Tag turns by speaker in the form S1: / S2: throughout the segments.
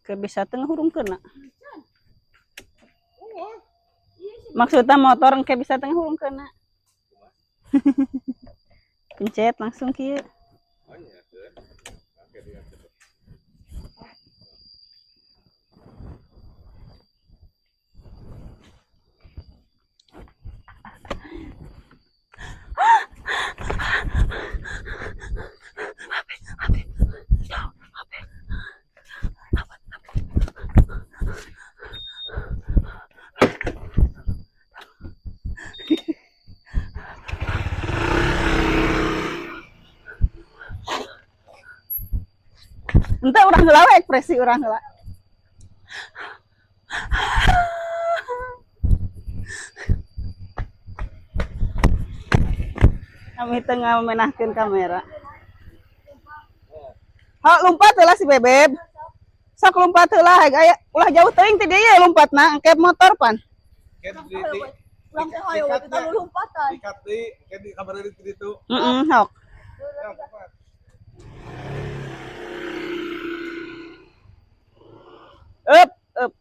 S1: Ke bisa teu ngahurungkeunna. Maksudnya motor engke bisa teu ngahurungkeunna. Pencet langsung kieu.
S2: Oh iya, oke dia.
S1: Entah urang heula we ekspresi urang heula. Kami tengah memenahkeun kamera. Ha, lompat heula si Bebeb. Sok lompat heula aya ulah jauh teuing ti dieu lompatna engke motor pan.
S2: Ket di
S3: Urang teh hoyong we kita lompatan.
S2: Dikat di, ket di kamar di ditu.
S1: Heeh, sok.
S2: Ya, cepat.
S1: Up, up.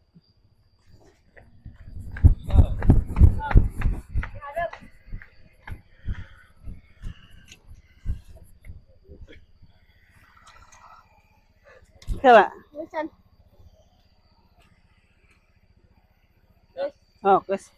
S1: Heula.
S3: Geus.
S1: Oh, geus.